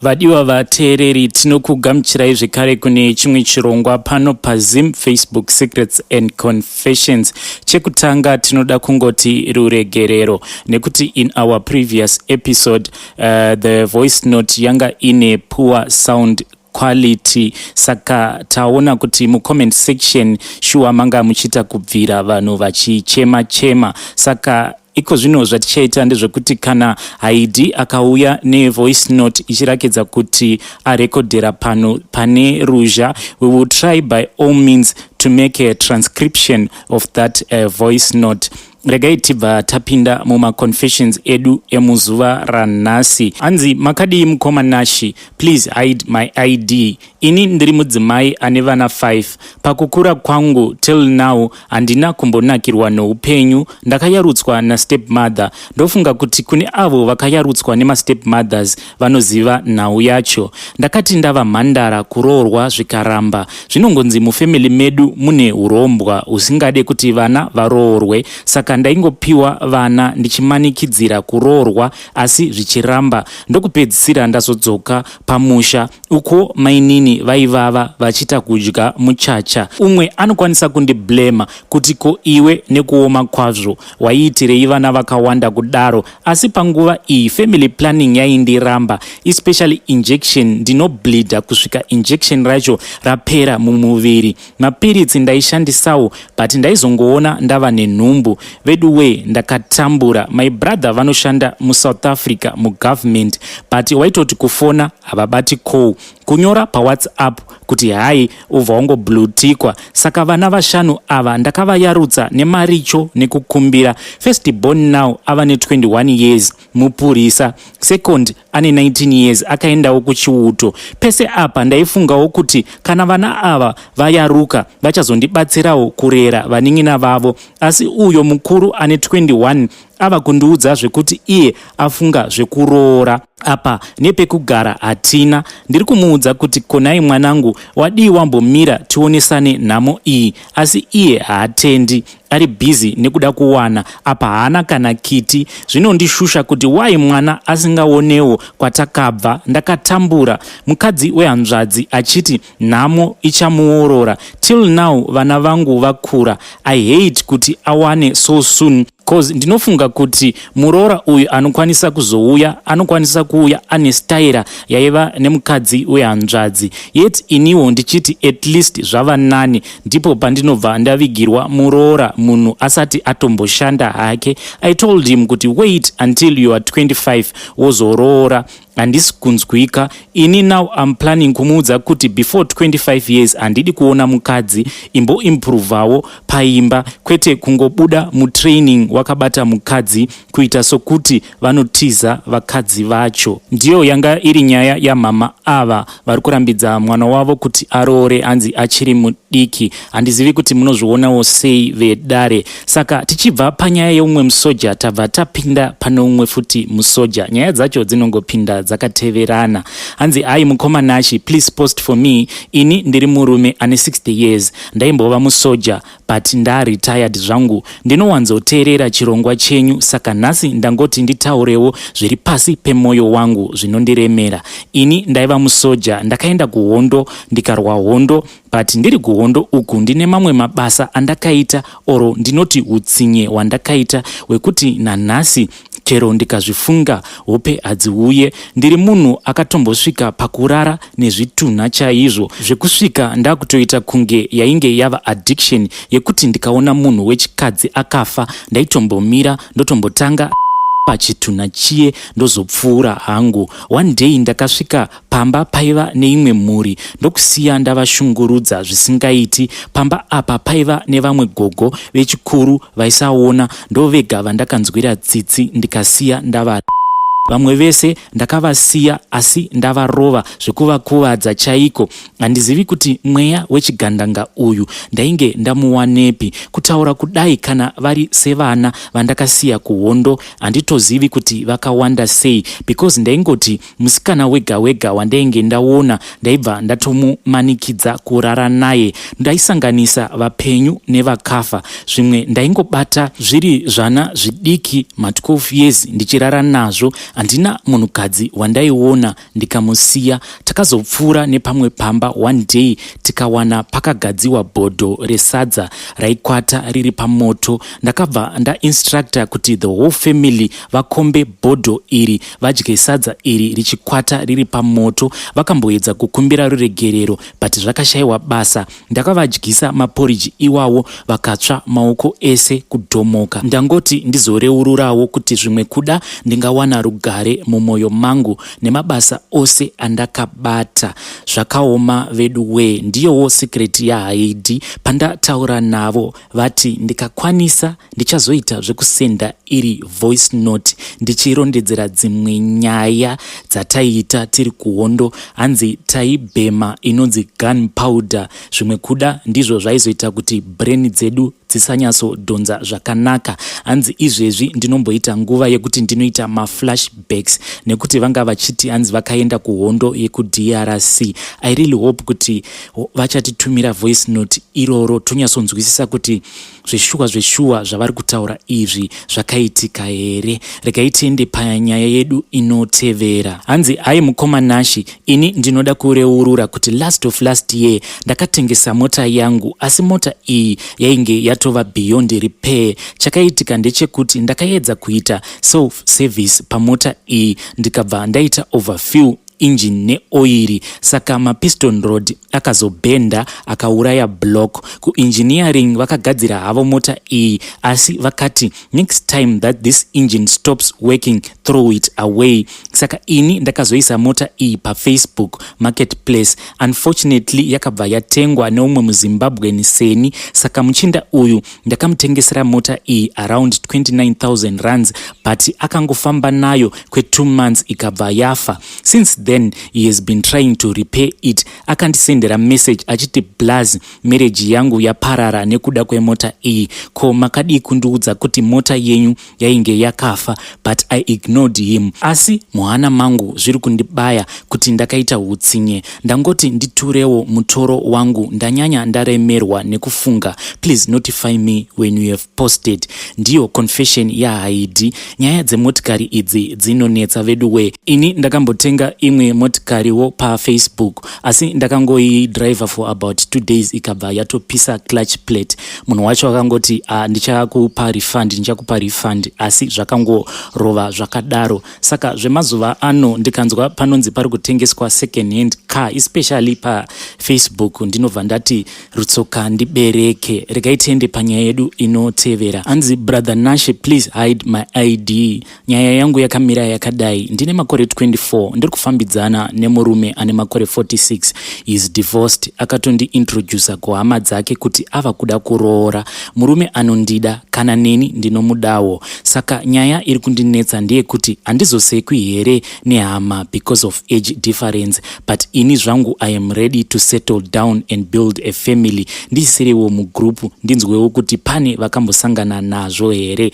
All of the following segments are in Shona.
Vadiwa vateereri, tinokugamuchirai zvekare kune chimwe chirongwa pano paZim Facebook Secrets and Confessions. Chekutanga tinoda kungoti ruregerero nekuti in our previous episode the voice note yanga ine poor sound quality, saka taona kuti mucomment section shuwa manga muchiita kubvira vanhu vachichema chema. Saka iko zvino zvatichaita ndezvekuti kana Haidi akauya nevoice note ichirakidza kuti arekodhera pano pane ruzha, we will try by all means to make a transcription of that voice note. Regai tibva tapinda mumaconfessions edu emuzuva ranhasi. Hanzi, "Makadii mukoma Nashi? Please hide my ID. Ini ndiri mudzimai ane vana 5. Pakukura kwangu till now handina kumbonakirwa noupenyu. Ndakayarutswa nastep mother. Ndofunga kuti kune avo vakayarutswa nemastep mothers vanoziva nhau yacho. Ndakati ndava mhandara, kuroorwa zvikaramba. Zvinongonzi mufamily medu mune urombwa husingade kuti vana varoorwe, saka ndaingopiwa vana ndichimanikidzira kuroorwa asi zvichiramba. Ndokupedzisira ndazodzoka pamusha uko mainini vaivava vachiita kudya muchacha. Umwe anokwanisa kundiblema kuti, 'Ko iwe nekuoma kwazvo waiitirei vana vakawanda kudaro?' Asi panguva iyi family planning yaindiramba, especially injection. Ndinobleeda kusvika injection racho rapera mumuviri. Mapiritsi ndaishandisawo, but ndaizongoona ndava nenhumbu. Veduwe, ndakatambura. My brother vanoshanda muSouth Africa mugovernment, but waitoti kufona havabati call, kunyora paWhatsApp kuti hai, ubva wangobluetikwa. Saka vana vashanu ava ndakavayarutsa nemaricho nekukumbira. First born now ava ne21 years, mupurisa. Second ane 19 years, akaendawo kuchiuto. Pese apa ndaifungawo kuti kana vana ava vayaruka vachazondibatsirawo kurera vanin'ina vavo. Asi uyo mukuru ane 21 ava kundiudza zvekuti iye afunga zvekuroora, apa nepekugara hatina. Ndiri kumuudza kuti, 'Konai mwanangu, wadii wambomira tionesane nhamo iyi?' Asi iye haatendi, ari busy nekuda kuwana, apa haana kana kiti. Zvinondishusha kuti wai mwana asingaonewo kwatakabva. Ndakatambura, mukadzi wehanzvadzi achiti nhamo ichamuorora. Till now vana vangu vakura. I hate kuti awane so soon, 'cause ndinofunga kuti muroora uyu anokwanisa kuzouya, anokwanisa kuuya ane staira yaiva nemukadzi wehanzvadzi. Yet iniwo ndichiti at least zvava nani, ndipo pandinobva ndavigirwa muroora munhu asati atomboshanda hake. I told him kuti wait until you are 25 wozoroora. Handisi kunzwika. Ini now am planning kumuudza kuti before 25 years handidi kuona mukadzi. Imboimprovawo paimba, kwete kungobuda mutraining wakabata mukadzi kuita sokuti vanotiza vakadzi vacho." Ndiyo yanga iri nyaya yamama ava vari kurambidza mwana wavo kuti aroore, anzi achiri mudiki. Handizivi kuti munozvionawo sei, vedare. Saka tichibva panyaya yeumwe musoja, tabva tapinda pane umwe futi musoja. Nyaya dzacho dzinongopinda dzakateverana. Hanzi, "Ai mukoma Nashi, please post for me. Ini ndiri murume ane 60 years, ndaimbova musoja but ndaretired zvangu. Ndinowanzoteerera chirongwa chenyu, saka nhasi ndangoti nditaurewo zviri pasi pemwoyo wangu zvinondiremera. Ini ndaiva musoja, ndakaenda kuhondo, ndikarwa hondo, but ndiri kuhondo uku ndine mamwe mabasa andakaita, oro ndinoti utsinye hwandakaita, hwekuti nanhasi chero ndikazvifunga hope hadziuye. Ndiri munhu akatombosvika pakurara nezvitunha chaizvo, zvekusvika ndakutoita kunge yainge yava addiction, yekuti ndikaona munhu wechikadzi akafa ndaitombomira, ndotombotanga pachitunha chiye, ndozopfuura hangu. One day ndakasvika pamba paiva neimwe mhuri, ndokusiya ndavashungurudza zvisingaiti. Pamba apa paiva nevamwe gogo vechikuru vaisaona, ndovega vandakanzwira tsitsi, ndikasiya ndava vamwe vese ndakavasiya asi ndavarova zvekuvakuvadza chaiko. Handizivi kuti mweya wechigandanga uyu ndainge ndamuwanepi. Kutaura kudai, kana vari sevana vandakasiya kuhondo, handitozivi kuti vakawanda sei, because ndaingoti musikana wega wega wandainge ndaona ndaibva ndatomumanikidza kurara naye. Ndaisanganisa vapenyu nevakafa. Zvimwe ndaingobata zviri zvana zvidiki, ma12 years, ndichirara nazvo. Handina munhukadzi wandaiona ndikamusiya. Takazopfuura nepamwe pamba one day, tikawana pakagadziwa bhodho resadza raikwata riri pamoto. Ndakabva ndainstructa kuti the whole family vakombe bhodho iri, vadye sadza iri richikwata riri pamoto. Vakamboedza kukumbira ruregerero, but zvakashayiwa basa. Ndakavadyisa maporiji iwawo, vakatsva maoko ese kudhomoka. Ndangoti ndizoreururawo kuti zvimwe kuda ndingawana rugare mumwoyo mangu nemabasa ose andakabata. Zvakaoma vedu wee. Ndiyowo secret yaHaidi. Pandataura navo, vati ndikakwanisa ndichazoita zvekusenda iri voice note ndichirondedzera dzimwe nyaya dzataiita tiri kuhondo. Hanzi taibhema inonzi gun powder. Zvimwe kuda ndizvo zvaizoita kuti brain dzedu dzisanyatsodhonza zvakanaka. Hanzi izvezvi ndinomboita nguva yekuti ndinoita maflashbacks, nekuti vanga vachiti hanzi vakaenda kuhondo yekuDRC. I really hope kuti vachatitumira voice note iroro, tonyatsonzwisisa kuti zveshuwa zveshuwa zvavari kutaura izvi zvakaitika here. Regai tiende panyaya yedu inotevera. Hanzi, "Hai mukoma Nashi, ini ndinoda kureurura kuti last of last year ndakatengesa mota yangu, asi mota iyi yainge yatova beyond repair. Chakaitika ndechekuti ndakaedza kuita self service pamota iyi, ndikabva ndaita overfill engine neoiri, saka mapiston rod akazobhenda, akauraya block. Kuengineering vakagadzira havo mota iyi, asi vakati next time that this engine stops working, throw it away. Saka ini ndakazoisa mota iyi paFacebook Marketplace. Unfortunately yakabva yatengwa neumwe muZimbabwean seni. Saka muchinda uyu ndakamutengesera mota iyi around 29,000 rands, but akangofamba nayo kwe2 months, ikabva yafa. Since then he has been trying to repair it. Akandisendera message achiti, 'Blaz, marriage yangu yaparara nekuda kwemota iyi. Ko makadii kundiudza kuti mota yenyu yainge yakafa?' But I ignored him, asi muhana mangu zviri kundibaya kuti ndakaita utsinye. Ndangoti nditurewo mutoro wangu, ndanyanya ndaremerwa nekufunga. Please notify me when you have posted." Ndiyo confession yaHaidi. Nyaya dzemotikari idzi dzinonetsa vedu we. Ini ndakambotenga imwe motikariwo paFacebook, asi ndakangoidriver for about 2 days, ikabva yatopisa clutch plate. Munhu wacho akangoti, "Ah, ndichakupa refund, ndichakupa refund," asi zvakangorova zvakadaro. Saka zvemazuva ano, ndikanzwa panonzi pari kutengeswa second hand car, especially paFacebook, ndinobva ndati rutsoka ndibereke. Regai tiende panyaya yedu inotevera. Hanzi, "Brother Nashe, please hide my ID. Nyaya yangu yakamira yakadai. Ndine makore 24, ndiri kufambidzana nemurume ane makore 46. Is divorced. Akatondiintroduca kuhama dzake kuti ava kuda kuroora. Murume anondida, kana neni ndinomudawo. Saka nyaya iri kundinetsa ndeyekuti handizosekwi here nehama because of age difference? But ini zvangu I am ready to settle down and build a family. Ndisiriwo mugroup, ndinzwewo kuti pane vakambosangana nazvo here."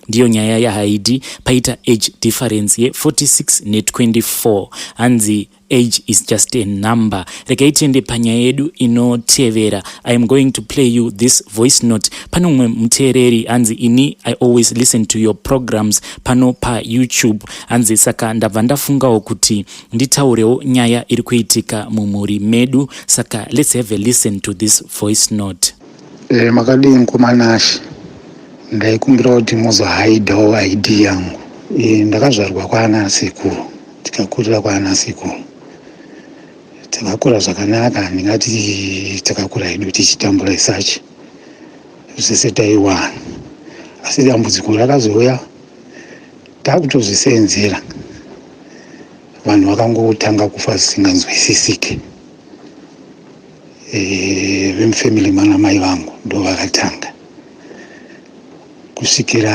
Ndiyo nyaya yaHaidi. Paita age difference ye46 ne24. Hanzi age is just a number. Regai tiende panyaya yedu inotevera. I am going to play you this voice note. Pane umwe muteereri, hanzi, "Ini I always listen to your programs pano paYouTube." Hanzi, "Saka ndabva ndafungawo kuti nditaurewo nyaya iri kuitika mumhuri medu." Saka let's have a listen to this voice note. Makadii mukoma Nashi? Ndaikumbira kuti muzohaidawo ID yangu. Ndakazvarwa kwaana sekuru, tikakurira kwaana sekuru, takakura zvakanaka. Ndingati takakura hedu tichitambura isachi, zvese taiwana, asi dambudziko rakazouya takutozvisenzera. Vanhu vakangotanga kufa zvisinganzwisisike. Vemufamily mana mai vangu ndo vakatanga, kusvikira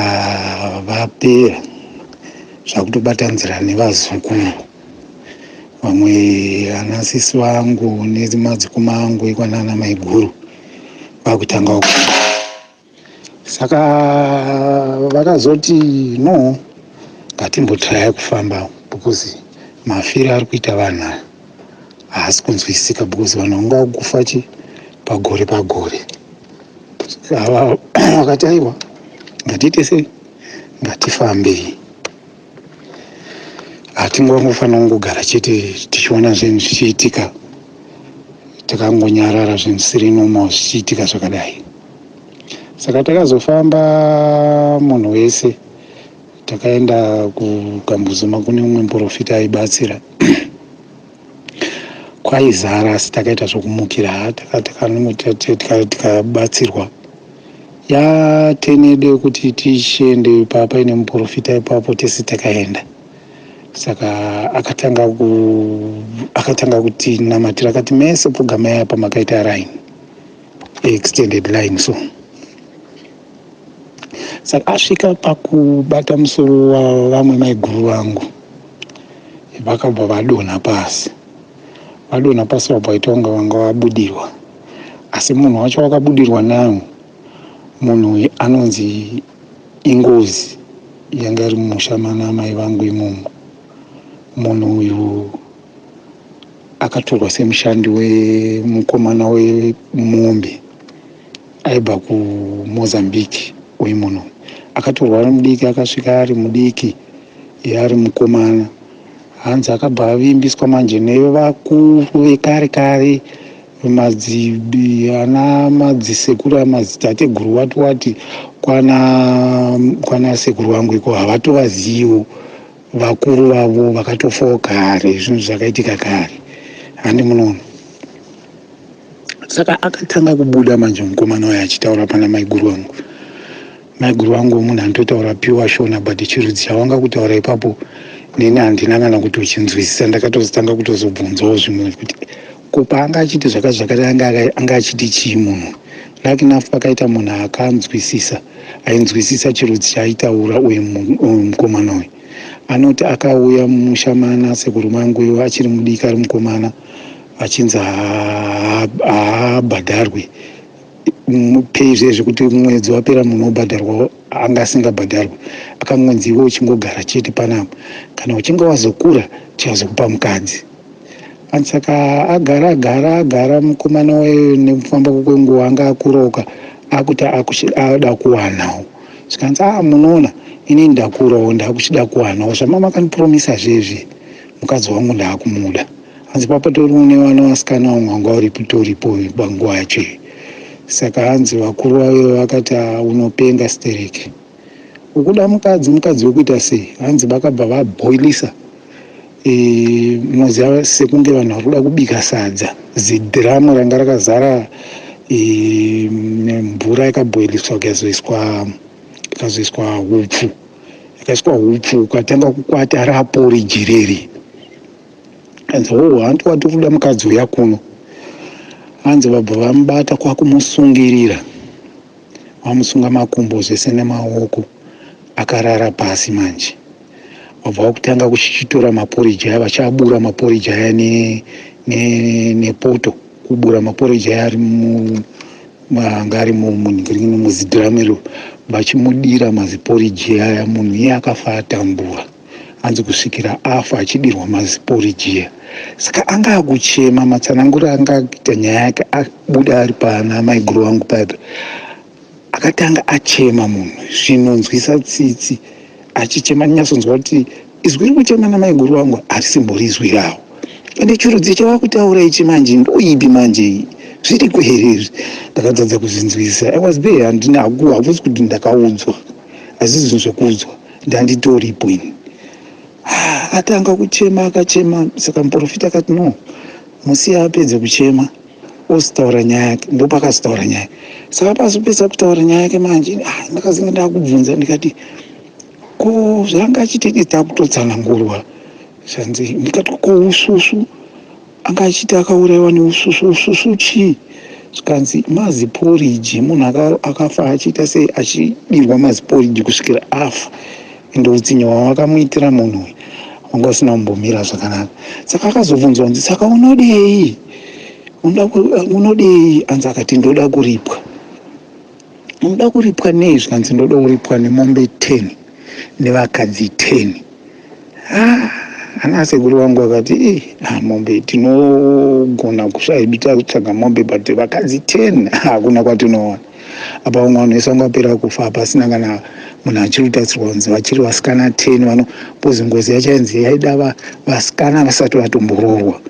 vapera, zvakutobatanidzira nevazukuru, vamwe ana sisi vangu nemadzikoma angu ekwanana maiguru vakutangawo. Saka vakazoti, "No, ngatimbotraya kufamba, because mafiro ari kuita vanhu aya haasi kunzwisisika, because vanhu vanga kufa chi pagore pagore." Vakati, "Aiwa, ngatiite sei, ngatifambei." Hatingangofanira kungogara chete tichiona zvinhu zvichiitika takangonyarara, zvinhu zvisiri normal zvichiitika zvakadai. Saka takazofamba munhu wese, takaenda kuKambuzuma kune mumwe muprofita aibatsira. Kwaizara, asi takaita zvokumukira, tikabatsirwa. Yatenede kuti tichiende paine muprofita ipapo, tese takaenda. Saka akatanga kutinamatira, akati mese pfugamai apa makaita line, extended line. So saka asvika pakubata musoro wavamwe maiguru vangu, vakabva vadonha pasi. Vadonha pasi, vabva vaita kunge vanga vabudirwa. Asi munhu wacho wakabudirwa nayo, munhu uyu anonzi ingozi yanga iri mumusha mana mai vangu imomo. Munhu uyu akatorwa semushandi wemukomana wemombe aibva kuMozambique. Uyu munhu akatorwa ari mudiki, akasvika ari mudiki, ari mukomana. Hanzi akabva avimbiswa manje nevakuru vekare kare, ana madzisekuru, amadzitateguru, wati wati kwana sekuru vangu iko havatovaziviwo vakuru vavo vakatofawo kare, zvinhu zvakaitika kare, handi munoona. Saka akatanga kubuda manje mukomana uyo achitaura pana maiguru vangu. Maiguru vangu munhu anototaura pure Shona, but chirudzi chavanga kutaura ipapo neni handina kana kuti uchinzwisisa. Ndakatozotanga kutozobvunzawo zvimwe kuti ko paanga achiti zvakati zvakati anga achiti chii munhu. Lucky enough pakaita munhu akanzwisisa, ainzwisisa chirudzi chaaitaura uyu mukomana uyu. Anoti akauya mumusha mana sekuru mangu iwo achiri mudiki, ari mukomana, achinzi haabhadharwi pay zvezvi kuti mwedzi wapera munhu obhadharwa, anga asingabhadharwi. Akangonzi iwe uchingogara chete panapa, kana uchinge wazokura tichazokupa mukadzi. Saka agara agara agara mukomana wayo, nekufamba kwenguva anga akuroka, akuti ada kuwanawo. Zvikanzi, a munoona, inini ndakurawo, ndakuchida kuwanawo zvamama kandipromisa zvezvi, mukadzi wangu ndaakumuda. Hanzi papatori une vana vasikana vamwe vanga uripo toripo panguva yacho iyi. Saka hanzi vakuru vavo vakati, unopenga stereki, ukuda mukadzi, mukadzi wekuita sei? Hanzi vakabva vabhoilisa, munoziva sekunge vanhu vari kuda kubika sadza, zidhiramu ranga rakazara mvura yakabhoiliswa, ikazoiswa hupfu, yakaiswa hupfu, ukatanga kukwata raporiji reri. Hanzi, ho, hanti wati kuda mukadzi uya kuno. Hanzi vabva vamubata kwakumusungirira, vamusunga makumbo zvese nemaoko, akarara pasi. Manje vabva vakutanga kuchichitora maporiji aya, vachiabura maporiji aya nepoto, kubura maporiji aya ari anga ari muzidhiramiro, vachimudira maziporiji aya. Munhu iye akafa atambura, hanzi kusvikira afa achidirwa maziporiji aya. Saka anga akuchema, matsananguro anga akuita nyaya yake, abuda ari pana maiguru vangu paipa, akatanga achema munhu zvinonzwisa tsitsi, achichema. Ndinyatsonzwa kuti izwi riri kuchema namaiguru vangu harisimbori izwi ravo. Ende chirudzi chavakutaura ichi manje ndoipi manje, zviriko here izvi? Ndakadzadza kuzvinzwisisa. I was there, handina, hakusi kuti ndakaudzwa, asi zvinhu zvekuudzwa, ndanditoripo ini. Atanga kuchema, akachema. Saka muprofita akati, no, musiye apedze kuchema, ozitaura nyaya yake. Ndopakazotaura nyaya. Saka pazopedza kutaura nyaya yake manje, ndakazinge ndakubvunza, ndikati, ko zvanga achiti takutotsanangurwa zvanzi, ndikati, ko ususu anga achiti akaurayiwa neususu, ususu chii? Zvikanzi maziporiji, munhu akafa achiita sei, achidirwa maziporiji kusvikira afa. Ende utsinye hwavakamuitira munhu uyu wanga usina kumbomira zvakanaka. Saka akazobvunzwa kunzi, saka unodei, unodei? Anzi akati, ndoda kuripwa. Unoda kuripwa nei? Zvikanzi, ndoda kuripwa nemombe 10 nevakadzi 10. Ah, ana sekuru vangu vakati, mombe tinogona kusvahedu takutsvaga mombe, but vakadzi 10 hakuna kwatinoona. Apa vamwe vanhu vese vanga vapera kufa, hapasina kana munhu achiri kutarisirwa kunzi vachiri vasikana 10 vano, because ngozi yacho yainzi yaida vasikana vasati vatomboroorwa.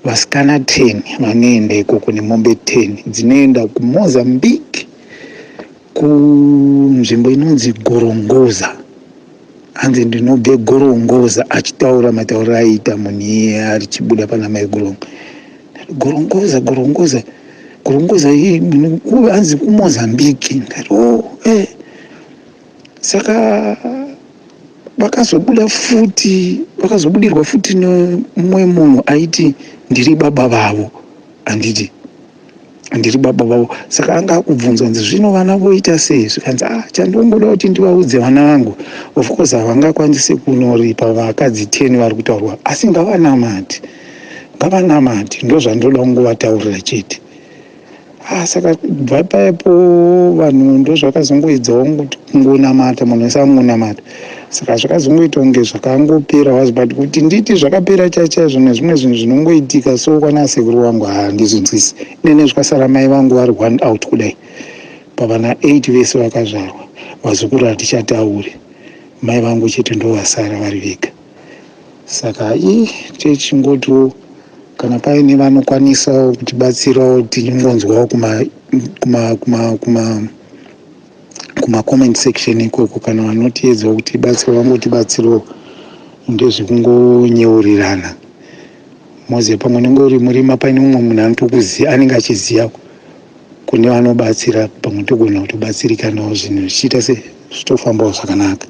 Vasikana 10 vanoenda ikoko nemombe 10 dzinoenda kuMozambique, kunzvimbo inonzi Gorongoza. Hanzi ndinobve Gorongoza, achitaura matauriro aiita munhu iye achibuda pana mai Gorongo. Gorongoza, Gorongoza, Gorongoza, hanzi kuMozambique. Ndati, "Oh, eh." Saka vakazobuda futi, vakazobudirwa futi nemumwe munhu aiti ndiri baba vavo, handiti ndiri baba vavo. Saka anga akubvunzwa nzi, "Zvino vana voita sei?" Zvikanzi, "Ah, chandongoda kuti ndivaudze vana vangu, of course havangakwanisi kunoripa vakadzi 10 vari kutaurwa, asi ngavanamati, ngavanamati, ndo zvandoda kungovataurira chete." Ah, saka bva paipo vanhu ndo zvakazongoedzawo kungonamata, munhu wese angonamata. Saka zvakazongoita kunge zvakangopera wazi, but kuti nditi zvakapera chachaizvo nezvimwe zvinhu zvinongoitika so kwana sekuru vangu handizvinzwisi. Inene zvikasara mai vangu vari one out kudai pavana 8 vese vakazvarwa, vazukuru hatichatauri, mai vangu chete ndo vasara vari vega. Saka i techingotiwo kana paine vanokwanisawo kutibatsirawo, tichingonzwawo kuma comment section ikoko, kana vanotiedzawo kutibatsira vangotibatsirawo. Ndezvekungonyeurirana moziva, pamwe unenge uri murima, paine mumwe munhu anotokuziva, anenge achiziva kune vanobatsira, pamwe togona kutobatsirikanawo, zvinhu zvichiita se zvitofambawo zvakanaka.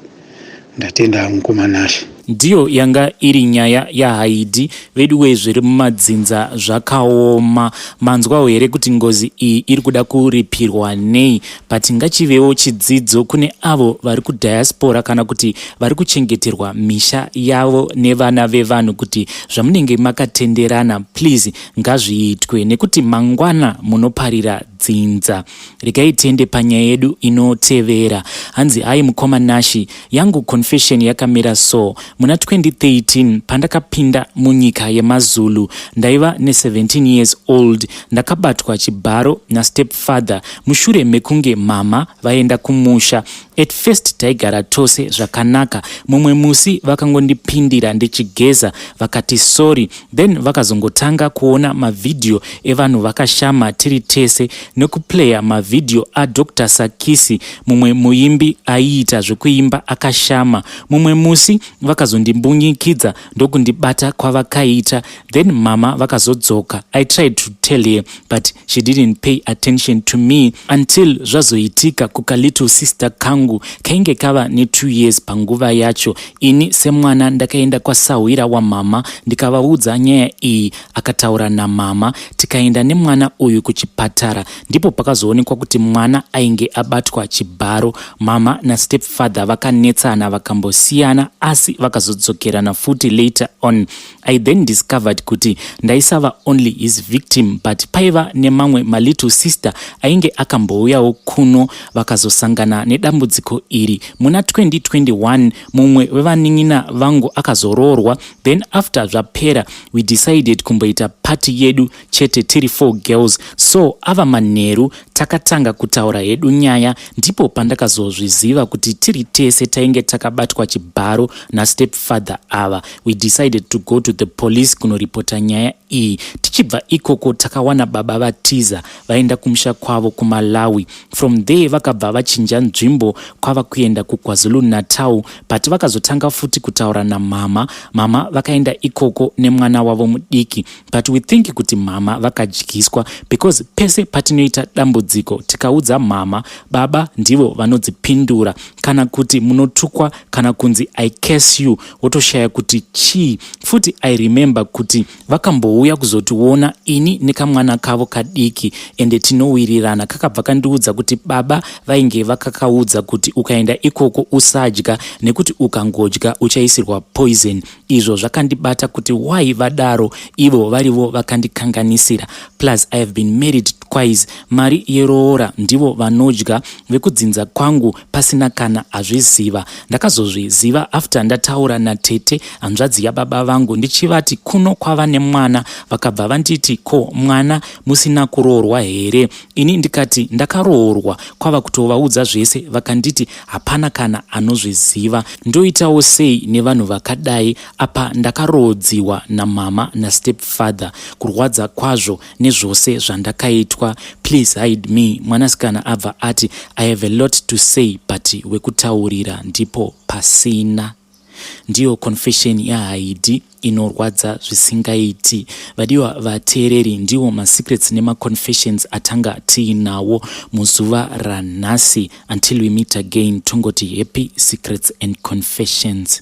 Ndatenda, mukoma Nashe. Ndiyo yanga iri nyaya yaHaidi vedu. Zviri mumadzinza zvakaoma. Manzwawo here kuti ngozi iyi iri kuda kuripirwa nei? But ngachivewo chidzidzo kune avo vari kudiaspora kana kuti vari kuchengeterwa misha yavo nevana vevanhu, kuti zvamunenge makatenderana, please, ngazviitwe, nekuti mangwana munoparira dzinza. Regai tiende panyaya yedu inotevera. Hanzi, "Hai mukoma Nashi, yangu confession yakamira so. Muna 2013 pandakapinda munyika yemaZulu, ndaiva ne17 years old. Ndakabatwa chibharo nastepfather mushure mekunge mama vaenda kumusha. At first taigara tose zvakanaka. Mumwe musi vakangondipindira ndichigeza, vakati sorry, then vakazongotanga kuona mavhidhiyo evanhu vakashama tiri tese nekuplaya mavhidhiyo aDr Sakisi, mumwe muimbi aiita zvekuimba akashama. Mumwe musi vakazondimbunyikidza ndokundibata kwavakaita. Then mama vakazodzoka. I tried to tell her, but she didn't pay attention to me until zvazoitika kukalittle sister kangu kainge kava ne2 years panguva yacho. Ini semwana ndakaenda kwasahwira wamama ndikavaudza nyaya iyi. Akataura namama, tikaenda nemwana uyu kuchipatara. Ndipo pakazoonekwa kuti mwana ainge abatwa chibharo. Mama nastepfather vakanetsana, vakambosiyana, asi vakazodzokerana futi later on. I then discovered kuti ndaisava only his victim, but paiva nemamwe malittle sister ainge akambouyawo kuno vakazosangana nedambudziko iri. Muna 2021 mumwe wevanin'ina vangu akazoroorwa. Then after zvapera, we decided kumboita party yedu chete tiri four girls. So ava manheru takatanga kutaura hedu nyaya. Ndipo pandakazozviziva kuti tiri tese tainge takabatwa chibharo nastepfather ava. We decided to go to the police kunoripota nyaya iyi. Tichibva ikoko takawana baba vatiza, vaenda kumusha kwavo kuMalawi. From there vakabva vachinja nzvimbo kwava kuenda kuKwaZulu Natal, but vakazotanga futi kutaura namama. Mama vakaenda ikoko nemwana wavo mudiki, but we think kuti mama vakadyiswa, because pese patinoita dambudziko tikaudza mama, baba ndivo vanodzipindura, kana kuti munotukwa, kana kunzi 'I curse you', wotoshaya kuti chii futi. I remember kuti vakambouya kuzotiona ini nekamwana kavo kadiki, ende tinowirirana. Kakabva kandiudza kuti baba vainge vakakaudza kuti ukaenda ikoko usadya, nekuti ukangodya uchaisirwa poison. Izvo zvakandibata kuti why vadaro ivo varivo vakandikanganisira. Plus I have been married Kwaizi mari yeroora ndivo vanodya vekudzinza kwangu pasina kana azviziva. Ndakazozviziva after ndataura natete hanzvadzi yababa vangu ndichivati kuno kwava nemwana, vakabva vanditi ko mwana musina kuroorwa here? Ini ndikati ndakaroorwa kwava kutovaudza zvese vakanditi hapana kana anozviziva. Ndoitawo sei nevanhu vakadai apa ndakaroodziwa namama nastepfather kurwadza kwazvo nezvose zvandakaitwa. Please hide me. Mwanasikana abva ati I have a lot to say but wekutaurira ndipo pasina. Ndiyo confession yaHaidi inorwadza zvisingaiti. Vadiwa vateereri, ndiwo masecrets nemaconfessions atanga tiinawo muzuva ranhasi. Until we meet again, tongoti happy secrets and confessions.